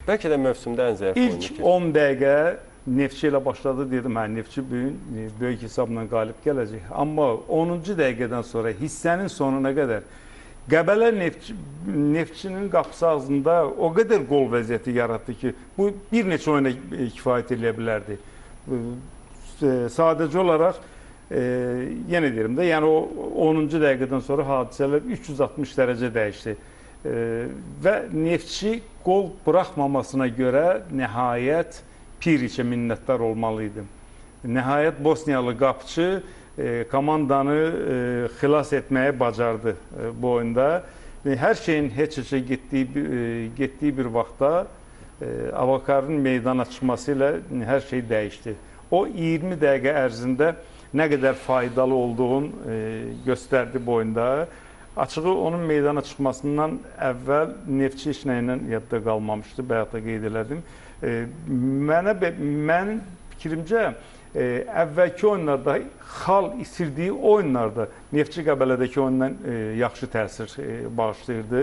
Bəlkə də mövsümdə ən zəif oyunu İlk keçirdi. 10 dəqiqə Neftçi ilə başladı, dedim, hə, Neftçi bu gün böyük hesabla qalib gələcək. Amma 10-cu dəqiqədən sonra hissənin sonuna qədər Qəbələ Neftçinin qapısı ağzında o qədər qol vəziyyəti yaratdı ki, bu bir neçə oyuna kifayət eləyə bilərdi. Sadəcə olaraq yenə deyirəm də, yəni o 10-cu dəqiqədən sonra hadisələr 360 dərəcə dəyişdi. Və Neftçi qol buraxmamasına görə nəhayət Piriçə minnətdar olmalı idi. Nəhayət Bosniyalı qapıçı komandanı xilas etməyi bacardı bu oyunda. Hər şeyin heç-heçə getdiyi bir vaxtda Abakarın meydana çıxması ilə hər şey dəyişdi. O 20 dəqiqə ərzində nə qədər faydalı olduğunu göstərdi bu oyunda. Açığı onun meydana çıxmasından əvvəl Neftçi heç nə ilə yadda qalmamışdı, bayaq da qeyd elədim. Mənim fikrimcə, əvvəlki oyunlarda xal itirdiyi oyunlarda Neftçi Qəbələdəki oyundan yaxşı təsir bağışlayırdı.